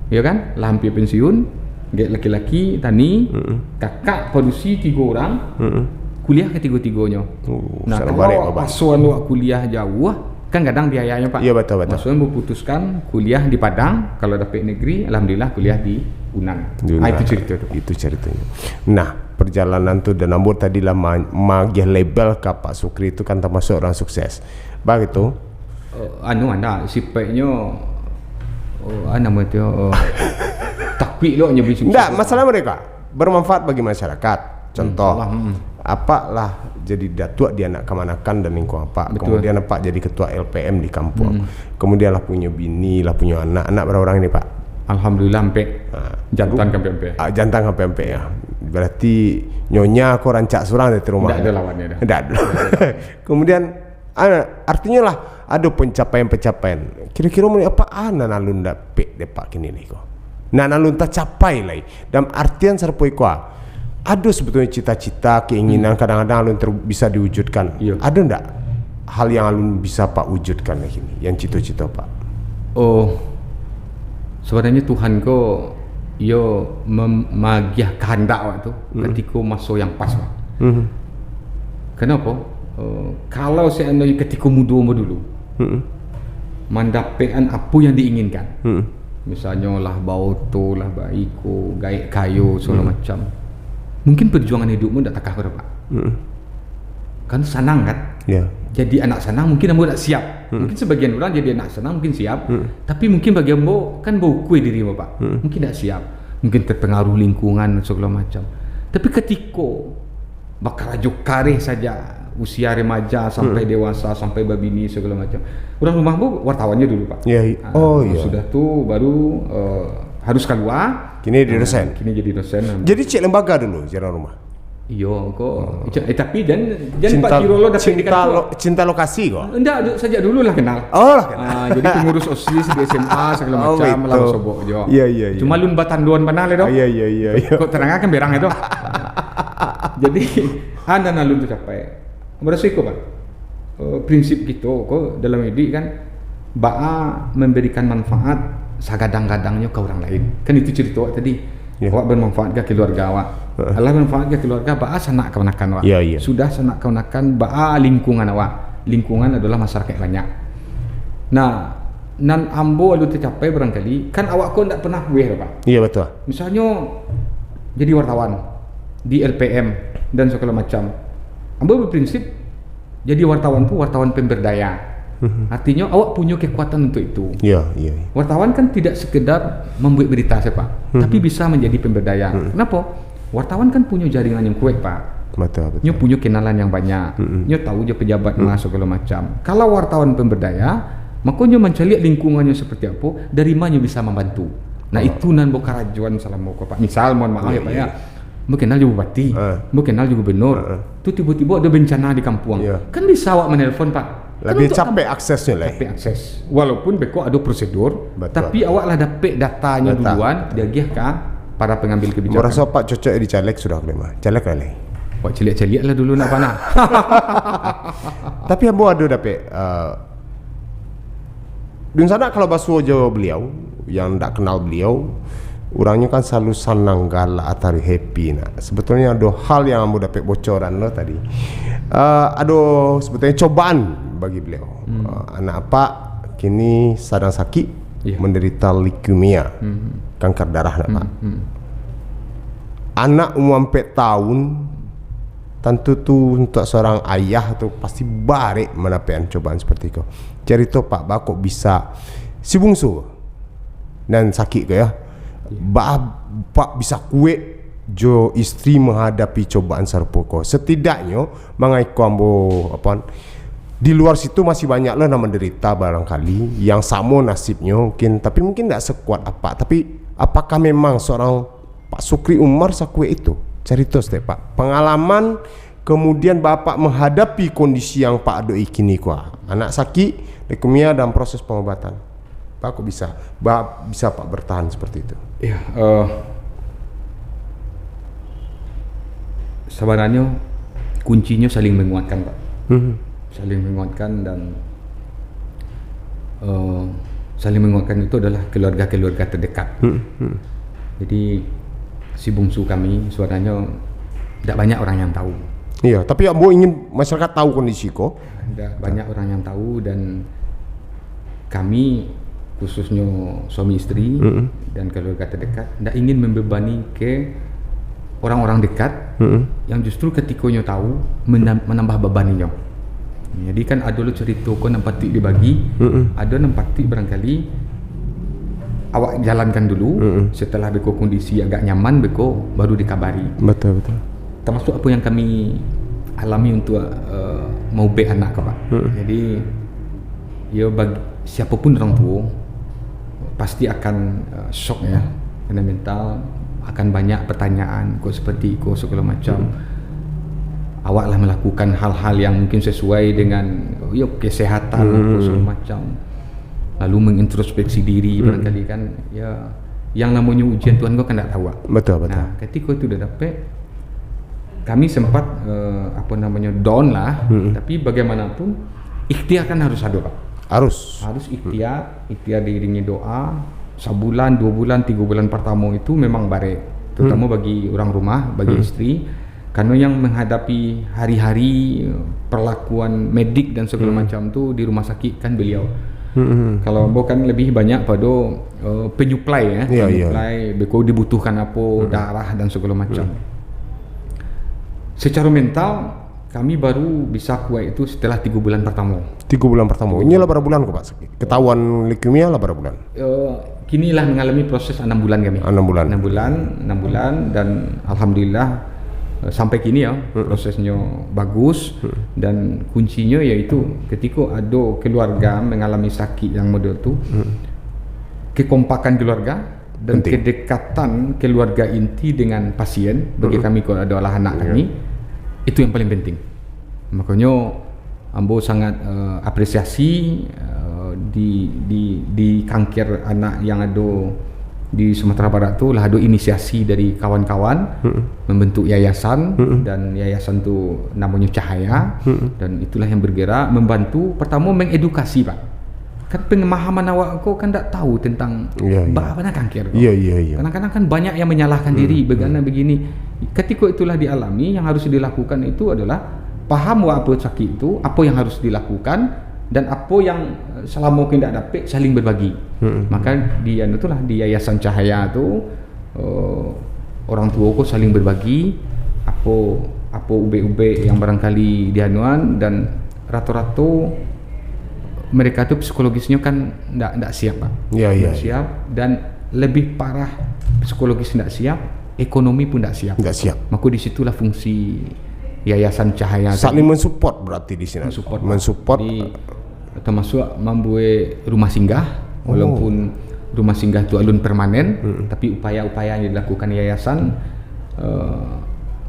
ya kan, lah hampir pensiun, gaek laki-laki, tani, Mm-mm. kakak padusi tigo urang, Mm-mm. kuliah katigo-tigonyo. Oh, Nah, salah kalau barek, awak Bapak. pasoan awak kuliah jauah, kan gadang biayanyo, Pak. Iya, betul, betul. Maksudnya, baputuskan kuliah di Padang, kalau dapek negeri, alhamdulillah kuliah di Unan. Di Ah, Unan. itu cerita tu. Itu ceritanya. Nah, perjalanan tu dan ambo tadi lah ma-, maagiah label ka Pak Sukri tu kan termasuk orang sukses. Bagitu. Oh, anu, anda sipaiknyo, oh, ah, namo tu, oh, takuik lo nyo bisusu. Ndak, masalah mereka bermanfaat bagi masyarakat. Contoh, apak lah jadi datuak di anak kamanakan dan lingkungan apak. Betul. Kemudian apak jadi ketua L P M di kampung. Hmm. Kemudian lah punyo bini, lah punyo anak. Anak bara urang ini, Pak? Alhamdulillah, ampek. Ha. Jantan ka ampek-ampek. Ah, jantan ka ampek-ampek, ya. Berarti nyonya ko rancak surang dari rumah. Ndak ado lawan dia dah. Ndak ado. Kemudian, ah, artinyo lah, ado pencapaian-pencapaian. Kiro-kiro mun apak, ah, nan alun dapek dek apak kini lai ko? Nan alun tacapai lai. Dalam artian sarupo iko, ah. Ado sebetulnyo cita-cita, keinginan, kadang-kadang alun ter-, bisa diwujudkan. Iyo. Ado ndak hal yang alun bisa apak wujudkan lai kini, yang cito-cito apak? Oh, sebenarnyo Tuhan ko, iyo mem-, magiah kahandak awak tu, hmm, katiko maso yang pas, Pak. Hmm. Kenapa? Eh, kalau seandainya katiko mudo ambo dulu, hmm, mandapekan apo yang diinginkan, hmm, misalnyo lah baoto, lah baiko, gaek kayo, segala, hmm, macam, mungkin perjuangan hidup pun ndak takah ko doh, Pak. Hmm. Kan sanang, kan? Ya. Jadi anak sanang mungkin ambo ndak siap. Hmm. Mungkin sebagian urang jadi anak sanang mungkin siap, hmm, tapi mungkin bagi ambo kan baukua diri ambo, Pak. Hmm. Mungkin ndak siap. Mungkin terpengaruh lingkungan, segala macam. Tapi katiko bakarajo kareh sajak usia remaja sampai, hmm, dewasa, sampai babini, segala macam, urang rumah ambo wartawannyo dulu, Pak. Ya, i-, ah, oh, iya. Sudah tu baru, eh, harus kalua. Kini jadi dosen. Ah, kini jadi dosen. Jadi cek lembaga dulu, jarang rumah. Iyo, ko. Oh. Ica-, eh, tapi jan, jan Cinta, Pak Kiro lo dapek cinta dekat lo-, cinta lokasi ko? Ndak, du-, sajak dulu lah kenal. Oh, lah kenal. Ah, jadi pengurus OSIS di SMA, segala, oh, macam, lah betul. Basobok jo. Iya, iya, iya. Cuma lun batanduan bana le doh. Ah, iya, iya, iya, iya. Kok terang kan berang itu. Jadi, anda nan alun tercapai. Maraso iko, Pak. Eh, prinsip kito ko dalam iduik kan, baa memberikan manfaat sagadang-gadangnyo ka urang lain. Kan itu cerito awak tadi. Ya. Awak bermanfaat ka keluarga awak. Heeh. Alah manfaat ka keluarga, baa sanak kamanakan awak. Ya, ya. Sudah sanak kamanakan, baa lingkungan awak. Lingkungan adalah masyarakat banyak. Nah, nan ambo alun tercapai barangkali, kan awak ko ndak pernah weh, Pak. Iya, betul. Misalnyo, jadi wartawan di L P M dan segala macam. Ambo berprinsip, jadi wartawan tu wartawan pemberdaya. Mhm. Artinyo, awak punyo kekuatan untuk itu. Iya, iya, iya. Wartawan kan tidak sekedar membuat berita saja, Pak, mhm, tapi bisa menjadi pemberdaya. Mhm. Kenapa? Wartawan kan punyo jaringan yang kuat, Pak. Betul, betul. Nyo punyo kenalan yang banyak. Mhm. Nyo tahu jo pejabat, mhm, ma segala macam. Kalau wartawan pemberdaya, mako nyo mancaliak lingkungannyo seperti apo, dari ma nyo bisa membantu. Nah, oh, itu nan ambo karajoan salamo ko, Pak. Misal, mohon maaf, iya, ya, Pak, iya, ya. Ambo kenal jo bupati, ah, ambo kenal jo gubernur. Ah, ah. Tu tibo-tibo ado bencana di kampuang. Iya. Kan bisa awak manelpon, Pak. Kan labiah capek aksesnyo lai. Capek akses. Walaupun beko ado prosedur, betul, tapi awak lah dapek datanyo, data, duluan, diagiah ka para pengambil kebijakan. Maraso Pak cocok jadi caleg sudah, Pak Lema. Caleg lah lai. Awak caliak-caliak lah dulu nak panah. Tapi ambo ado dapek, eh, Dunsanak kalau basuo jo beliau, yang ndak kenal beliau, urangnyo kan selalu sanang, galak, atau happy nak. Sebetulnyo ado hal yang ambo dapek bocoran lo tadi. Eh, ado sebetulnyo cobaan bagi beliau. Hmm. Eh, anak apak kini sadang sakik, iya, menderita leukemia, hmm, kanker darah nak, hmm, Pak. Hmm. Anak umur ampek tahun, tantu tu untuk seorang ayah tu pasti barek mandapekan cobaan seperti ko. Carito Pak, baa kok bisa si bungsu nan sakik ko ya, baa Pak bisa kuek jo isteri menghadapi cobaan sarupo ko? Setidaknyo, mangaiko ambo, apo, di luar situ masih banyak lah nan menderita barangkali, yang samo nasibnyo mungkin, tapi mungkin ndak sekuat Apak. Tapi apakah memang seorang Pak Sukri Umar sakuek itu? Carito saketek, Pak. Pengalaman, kemudian Bapak menghadapi kondisi yang Pak adok-i kini ko. Anak sakik, leukemia dalam proses pengobatan. Pak, kok bisa? Ba-, bisa Pak bertahan seperti itu? Ya, eh, sebenarnya kuncinya saling menguatkan, Pak. Mhm. Saling menguatkan dan, eh, saling menguatkan itu adalah keluarga-keluarga terdekat. Mhm. Jadi, si bungsu kami sebenarnya tidak banyak orang yang tahu. Iya, tapi ambo ingin masyarakat tahu kondisi ko. Tidak banyak orang yang tahu dan kami, khususnya suami isteri, mm-mm, dan keluarga terdekat, ndak ingin membebani ke orang-orang dekat, mm-mm, yang justru katikonyo tahu, menam-, menambah beban inyo. Jadi kan ado lo carito ko nan patuik dibagi, Mm-mm. ado nan patuik barangkali awak jalankan dulu, Mm-mm. setelah beko kondisi agak nyaman, beko baru dikabari. Betul, betul. Termasuk apa yang kami alami untuk, eh, maubek anak ko, Pak. Mm-mm. Jadi, yo, bagi siapapun orang tuo, pasti akan, eh, shock ya, kena mental, akan banyak pertanyaan, kok seperti iko, segala macam. Hmm. Awak lah melakukan hal-hal yang mungkin sesuai dengan, yo, kesehatan, Hmm. apa segala macam. Lalu mengintrospeksi diri, Hmm. barangkali kan, ya, yang namonyo ujian Tuhan ko kan ndak tahu, Wak. Betul, betul. Nah, ketika itu dah dapek, kami sempat, eh, apa namonyo, down lah, Hmm. tapi bagaimanapun, ikhtiar kan harus ado, Pak. Harus. Harus ikhtiar, ikhtiar diiringi doa. Sabulan, dua bulan, tiga bulan pertama itu memang barek, terutama Hmm. bagi orang rumah, bagi Hmm. isteri. Karena yang menghadapi hari-hari, eh, perlakuan medik dan segala Hmm. macam tu di rumah sakit kan beliau. Hmm. Kalau ambo kan lebih banyak pada, eh, penyuplai, ya. Ya, ya. Penyuplai, beko dibutuhkan apa, Hmm. darah dan segala macam. Hmm. Secara mental, kami baru bisa kuat itu setelah tiga bulan pertama. Tiga bulan pertama. Ini lah bara bulan ko, Pak, sakit? Ketahuan leukemia lah bara bulan? Eh, kini lah mengalami proses enam bulan kami. Enam bulan. Enam bulan, enam bulan, dan alhamdulillah, eh, sampai kini ya, Hmm. prosesnya bagus, Hmm. dan kuncinya yaitu ketika ada keluarga mengalami sakit yang model tu, Hmm. kekompakan keluarga dan Penting. kedekatan keluarga inti dengan pasien, bagi Hmm. kami kalau adalah anak Ya. kami, itu yang paling penting. Makanya, ambo sangat, eh, apresiasi, eh, di, di, di kanker anak yang ado di Sumatera Barat tu lah ado inisiasi dari kawan-kawan Hmm. membentuk yayasan, Hmm. dan yayasan tu namonyo Cahaya, Hmm. dan itulah yang bergerak membantu pertama mengedukasi, Pak. Kan pengemahaman awak ko kan ndak tahu tentang Ya, ya. baa bana kanker ko. Ya, ya, ya. Kadang-kadang kan banyak yang menyalahkan Hmm, diri, hmm. begana begini. Ketika itulah dialami, yang harus dilakukan itu adalah paham wa apa sakit itu, apa yang harus dilakukan, dan apa yang, eh, selama ko indak dapek, saling berbagi. Hmm. Maka di anu tu lah, di Yayasan Cahaya tu, eh, orang tuo ko saling berbagi apo, apo ubek-ubek yang barangkali dianuan, dan rato-rato mereka tu psikologisnyo kan ndak, ndak siap, Pak. Ya, ya, Ndak ya. siap, dan lebih parah psikologis ndak siap, ekonomi pun ndak siap. Ndak siap. Maka di situlah fungsi Yayasan Cahaya Saling tadi. mensupport berarti di sini. Mensupport, Pak. Mensupport. Di, termasuk mambuek rumah singgah, Oh. walaupun rumah singgah tu alun permanen, Hmm. tapi upaya-upaya yang dilakukan yayasan, eh,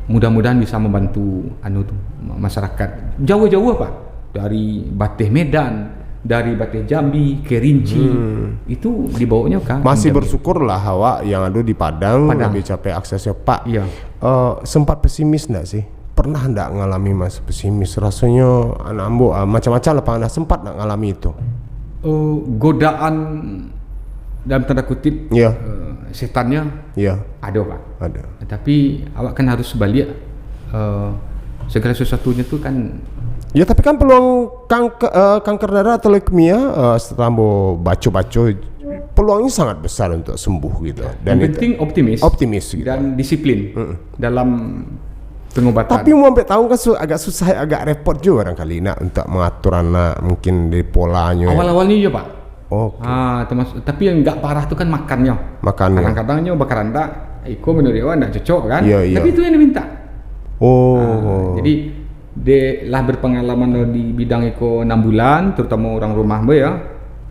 mudah-mudahan bisa membantu anu tu, ma-, masyarakat. Jauh-jauh, Pak. Dari Bateh Medan, dari Bateh Jambi, Kerinci, Hmm. itu dibawanya ka Masih Jambi. bersyukurlah awak yang ada di Padang, Padang. lebih capek aksesnya, Pak. Iya. Eh, sempat pesimis ndak sih? Pernah ndak ngalami masa pesimis? Rasanya anak ambo, ah, macam-macam lah pernah. Sempat ndak ngalami itu? Eh, godaan dalam tanda kutip, Iya. eh, setannya Iya. ada, Pak. Ada. Tapi awak kan harus baliak, eh, segala sesuatunya tu kan Ya, tapi kan peluang kanker, eh, kanker darah atau leukemia, eh, setelah ambo baco-baco, peluangnya sangat besar untuk sembuh gitu. Dan Yang itu penting optimis optimis gitu. dan disiplin Mm-mm. dalam pengobatan. Tapi mau sampai tahu kan su-, agak susah, agak repot juga barangkali nak untuk mengatur anak, mungkin dari polanya. Awal-awalnya iya, Pak. Oke. Ah, termasuk, tapi yang agak parah tu kan makannya. Makannya. Kadang-kadang nyo bakarandak, iko menurut awak ndak cocok kan? Iya, iya. Tapi itu yang diminta. Oh. Ah, jadi, dek lah berpengalaman di bidang iko enam bulan, terutama orang rumah ambo ya,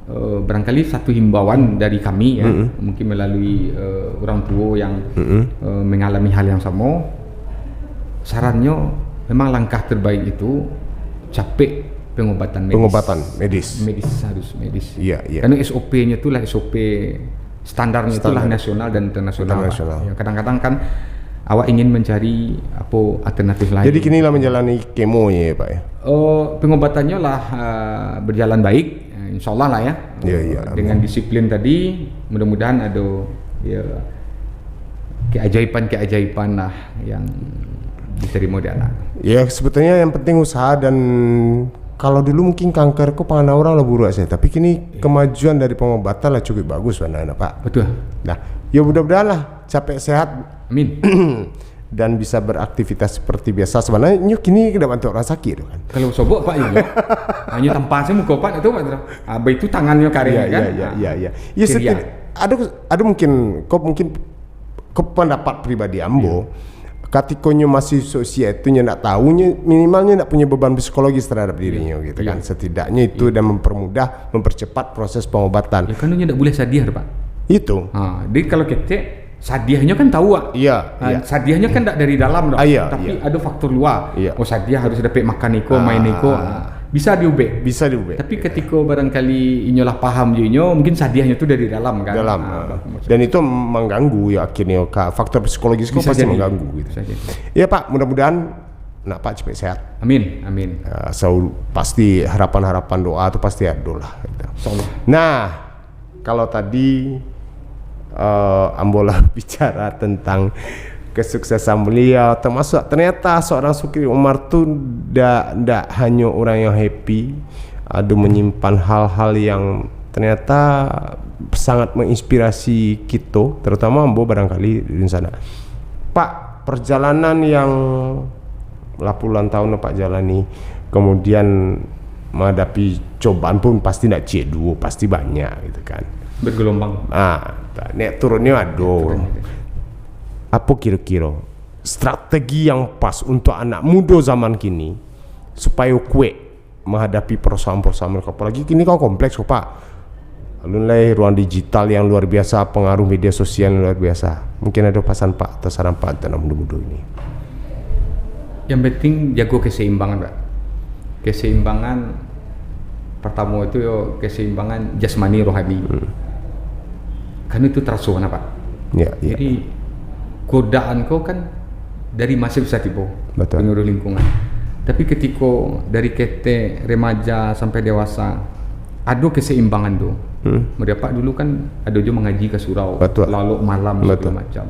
eh, barangkali satu himbauan dari kami ya, Mm-mm. mungkin melalui, eh, orang tua yang, Mm-mm. eh, mengalami hal yang sama, sarannya memang langkah terbaik itu capek pengobatan medis. Pengobatan medis. Medis harus medis. Iya, iya. Karena S O P-nya itulah S O P standarnya itulah Standar. nasional dan internasional, Pak. Internasional. Ya, kadang-kadang kan awak ingin mencari apa alternatif lain. Jadi kini lah menjalani kemo ya, Pak ya? Oh, pengobatannya lah, ah, berjalan baik. Ya, insya Allah lah ya. Ya, ya, Dengan amin. disiplin tadi, mudah-mudahan ada ya keajaiban-keajaiban lah yang diterima di anak. Ya, sebetulnya yang penting usaha dan kalau dulu mungkin kanker ko pandangan orang lah buruk saja, tapi kini Ya. kemajuan dari pengobatan lah cukup bagus sebenarnya, Pak. Betul. Nah, ya mudah-mudahan lah capek sehat. Amin. dan bisa beraktivitas seperti biasa. Sebenarnya nyo kini kada bantuak urang sakik tu kan. Kalau sobok, Pak, iyo. Hanyo tampa sajo muko, Pak, tu, Pak, tu. Ah, baitu tangannyo kareh, Iya, kan? iya, iya, Ah. iya, iya. Ya, Kirian. setidak, ada, ada mungkin, kau mungkin, kau pendapat pribadi ambo, Iya. katiko nyo masih sosial tu, nyo ndak tahu, nyo minimal nyo ndak punya beban psikologis terhadap Iya. dirinyo, gitu Iya. kan. Setidaknya itu Iya. dan mempermudah, mempercepat proses pengobatan. Ya, kan nyo ndak boleh sadiah tu, Pak. Itu. Ha, jadi kalau ketek, sadiahnyo kan tahu, Pak. Iya, Ha, iya. sadiahnyo kan ndak dari dalam tu, Ah, iya, tapi iya. ada faktor luar. Iya. Oh, sadiah harus dapek makan iko, main iko. Ah. Ha, bisa diubek. Bisa diubek. Tapi katiko barangkali inyo lah paham jo inyo, mungkin sadiahnyo tu dari dalam, kan? Dalam, Ha, ah. bagus. Dan itu mengganggu, ya, akhirnya, ka-, faktor psikologis kau Bisa pasti jadi. mengganggu, gitu. Bisa jadi. Ya, Pak, mudah-mudahan nak Pak cepat sehat. Amin, amin. Ah, so, pasti harapan-harapan, doa tu pasti ada lah, gitu. Insyaallah. Nah, kalau tadi, eh, ambo lah bicara tentang kesuksesan beliau, termasuk ternyata seorang Sukri Umar tu ndak, ndak hanyo orang yang happy, ada menyimpan hal-hal yang ternyata sangat menginspirasi kito, terutama ambo barangkali di sana. Pak, perjalanan yang lah puluhan tahun Pak jalani, kemudian menghadapi cobaan pun pasti ndak ciek duo, pasti banyak gitu kan. Bergelombang. Ah, naik turunnyo ado. Naik turun gitu. Apo kiro-kiro strategi yang pas untuk anak mudo zaman kini supayo kuek menghadapi perusahaan-perusahaan mereka? Apalagi kini kan kompleks ko, Pak. Alun lai ruang digital yang luar biasa, pengaruh media sosial yang luar biasa. Mungkin ada pesan Pak atau saran Pak untuk anak mudo-mudo ini? Yang penting jago keseimbangan, Pak. Keseimbangan pertama itu yo keseimbangan jasmani rohani. Hmm. Karena itu teraso, nah, Pak. Ya, ya. Jadi godaan ko kan dari masa bisa tibo Betul. pengaruh lingkungan. Tapi ketiko dari ketek, remaja sampai dewasa, ado keseimbangan tu. Hmm. Mode apak dulu kan ado jo mangaji ka surau, Betul. lalok malam Betul. segalo macam.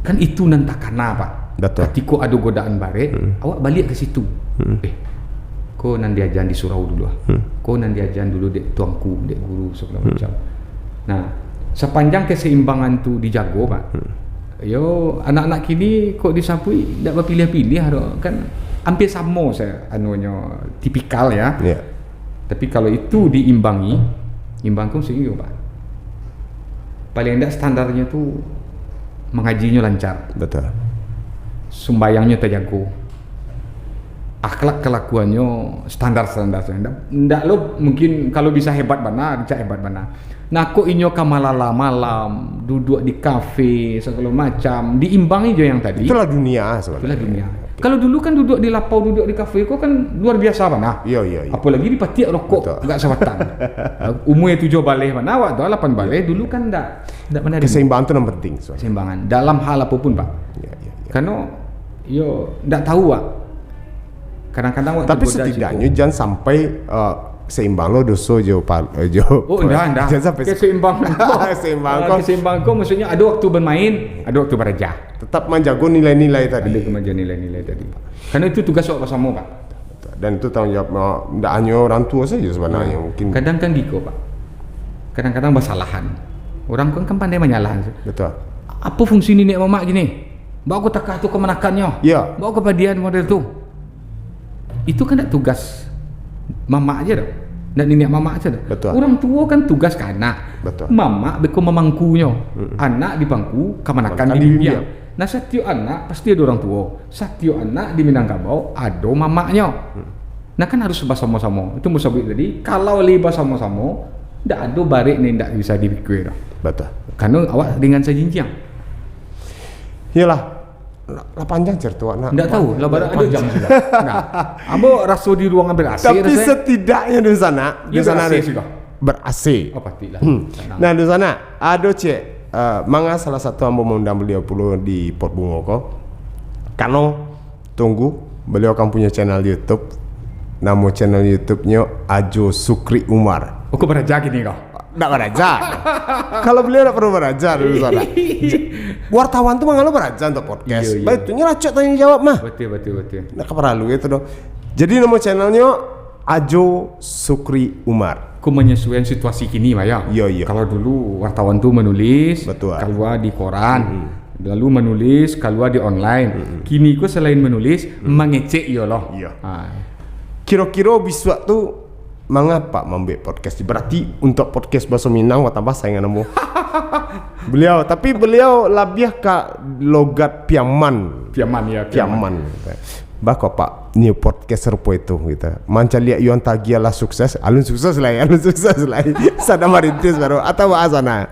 Kan itu nan takana, Pak. Betul. Katiko ado godaan barek, Hmm. awak baliak ka situ. Hmm. Eh, ko nan diajan di surau dulu ah. Hmm. Ko nan diajan dulu dek tuanku, dek guru segalo Hmm. macam. Nah, sapanjang keseimbangan tu dijago, Pak. Hmm. Yo, anak-anak kini kok disabuik dak bapiliah-piliah doh, kan hampir samo sa-, anunyo, tipikal ya. Ya. Tapi kalau itu diimbangi, imbang ko maksudnyo, Pak. Paling ndak standarnyo tu mangajinyo lancar. Betul. Sumbayangnyo tajago. Akhlak kalakuannyo standar-standar sajo. Ndak, ndak lo mungkin kalau bisa hebat bana, dicak hebat bana. Nah, kok inyo ka malala malam, duduak di kafe, sagalo macam, diimbangi jo yang tadi. Itulah dunia sebenarnya. Itulah dunia. Oke. Kalau dulu kan duduak di lapau, duduak di kafe ko kan luar biasa bana. Iya, iya, iya. Apolagi dipatiak rokok Betul. agak sabatang. Umua tujuah baleh bana, awak tu lapan baleh, dulu kan ndak, ndak pernah di- Keseimbangan tu yang penting sebenarnya. Keseimbangan. Dalam hal apapun, Pak. Iya, iya, iya. Karena, yo, ndak tahu, Pak. Kadang-kadang waktu Tapi goda setidaknya ciko. jangan sampai, eh, seimbang lo doso jo pal-, eh, jo Oh, ndak, ndak. Jangan sampai Keseimbangan ko. Seimbang Ah, ko. keseimbangan ko maksudnya ada waktu bermain, ada waktu baraja. Tetap manjago nilai-nilai tadi. Ada kemajuan nilai-nilai tadi. Karena itu tugas awak bersama, Pak. Dan itu tanggung jawab, eh, ndak hanya orang tua saja sebenarnya, Nah, mungkin. kadang kan giko, Pak. Kadang-kadang basalahan. Orang kan, kan pandai manyalahan. Betul. Apa fungsi niniak mamak gini? Bawa ko takah tu kamanakannyo. Ya. Bawa ko padian model tu. Itu kan ndak tugas mamak aja doh. Ndak niniak mamak aja doh. Betul. Orang tua kan tugas ka anak. Betul. Mamak beko mamangkunyo. Mm-mm. Anak dipangku, kamanakan Kamanakan dibimbiang. dibimbiang. Nah, satiok anak pasti ado orang tuo. Satiok anak di Minangkabau ado mamaknyo. Hmm. Nah, kan harus basamo-samo. Itu ambo sabuik tadi, kalau lai basamo-samo, ndak ado barek ni ndak bisa dipikua doh. Betul. Karena awak ringan sajinjiang. Iyalah, lah, lah panjang cerita awak nak. Ndak tahu, lah barang ado jam sudah. Nah, ambo raso di ruangan ber-A C Tapi rasanya. setidaknya di sana, di Dia sana ber-A C ni. sudah. Ber-A C. Oh, pasti lah. Hmm. Tenang. Nah, di sana ado cek, eh, manga salah satu ambo mengundang beliau pulo di Pot Bungo ko. Kano tunggu, beliau akan punya channel YouTube. Namo channel YouTube-nyo Ajo Sukri Umar. Oh, kau baraja kini kau? Ndak baraja. Kalau beliau ndak perlu baraja dulu sana. J-, wartawan tu mangalo baraja untuk podcast. Iya, iya. Baik, tu nyo lah cek tanya jawab mah. Betul, betul, betul. Ndak perlu itu doh. Jadi namo channelnyo Ajo Sukri Umar. Ku menyesuaikan situasi kini, Pak, ya? Iya, iya. Kalau dulu wartawan tu menulis, Betul. keluar di koran. Hmm. Lalu manulis, kalua di online. Kini ko salain manulis, mangecek iyo lo. Iyo. Ha. Kiro-kiro bisuak tu manga Apak mambuek podcast? Berarti untuak podcast baso Minang batambah saingan ambo. Beliau, tapi beliau labiah ka logat Piaman. Piaman, ya, Piaman. Piaman. Bah ko Apak, nyo podcast rupo itu gitu. Mancaliak Yuan Tagi lah sukses, alun sukses lai, alun sukses lai. Sadang marintis baru atau baa Sanak?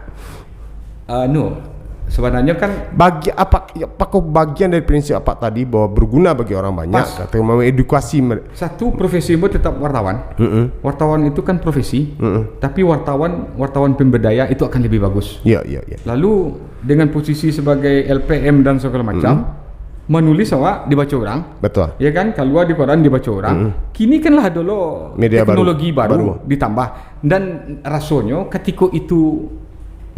Anu, sebenarnya kan bagi apa, apakah bagian dari prinsip Apak tadi bahwa berguna bagi orang banyak, pas, atau mengedukasi mer- Satu, profesi ambo tetap wartawan. Mm-mm. Wartawan itu kan profesi, Mm-mm. Tapi wartawan, wartawan pemberdaya itu akan lebih bagus. Ya, ya, ya. Lalu dengan posisi sebagai L P M dan segala macam, Mm-mm. Manulis awak dibaco orang. Betul. Ya kan, kalua di koran dibaco orang. Mm-mm. Kini kan lah dulu media baru. Teknologi baru, baru ditambah. Dan rasonyo katiko itu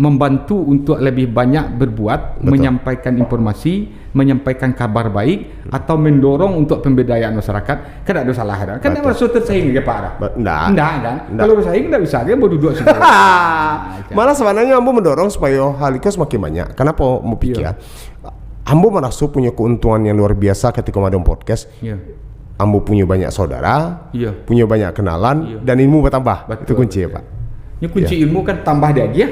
mambantu untuk lebih banyak berbuat, Betul. Menyampaikan informasi, menyampaikan kabar baik, atau mendorong untuk pemberdayaan masyarakat, kan dak ado salah dah. Kan Betul. Raso tersaing ke Pak dah? Ba-, ndak. Ndak kan? Ndak. Kalau bersaing ndak bisa kan berduduak situ. Malah sebenarnya ambo mendorong supaya hal itu semakin banyak. Kenapa? Ambo pikir, Iya. Ambo meraso punya keuntungan yang luar biasa ketika madang podcast. Iya. Ambo punya banyak saudara, Iya. Punya banyak kenalan, Iya. Dan ilmu bertambah. Betul, Itu kunci betul. Ya, Pak? Ini kunci Ya. Ilmu kan tambah diagiah,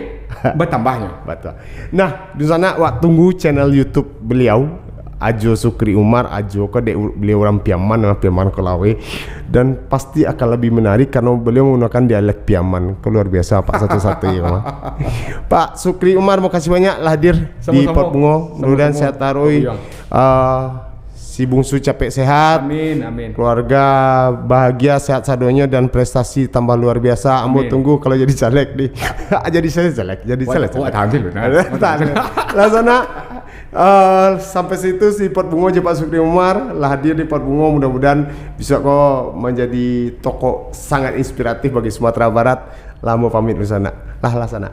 bertambahnya. Betul. Nah, di sana awak tunggu channel YouTube beliau, Ajo Sukri Umar, Ajo ko dek beliau orang Piaman, orang Piaman Kolawe. Dan pasti akan lebih menarik karena beliau menggunakan dialek Piaman. Ko luar biasa, Pak, satu-satu ya, Pak. Pak Sukri Umar, makasih banyak lah hadir di Sama-sama. Pot Bungo. Mudah-mudahan Sama-sama. Sehat taruh. Iya. Ah, si Bungsu capek sehat. Amin, amin. Keluarga bahagia, sehat sadonyo, dan prestasi tambah luar biasa. Ambo Amin. Tunggu kalau jadi caleg di. Jadi caleg, caleg. Jadi Wah, caleg, wah, caleg. Tahan dulu, nah. Tahan dulu. Lah sana, eh, sampai situ si Pot Bungo jo Pak Sukri Umar lah hadir di Pot Bungo. Mudah-mudahan bisa ko menjadi tokoh sangat inspiratif bagi Sumatera Barat. Lah ambo pamit dulu sana. Lah, lah sana.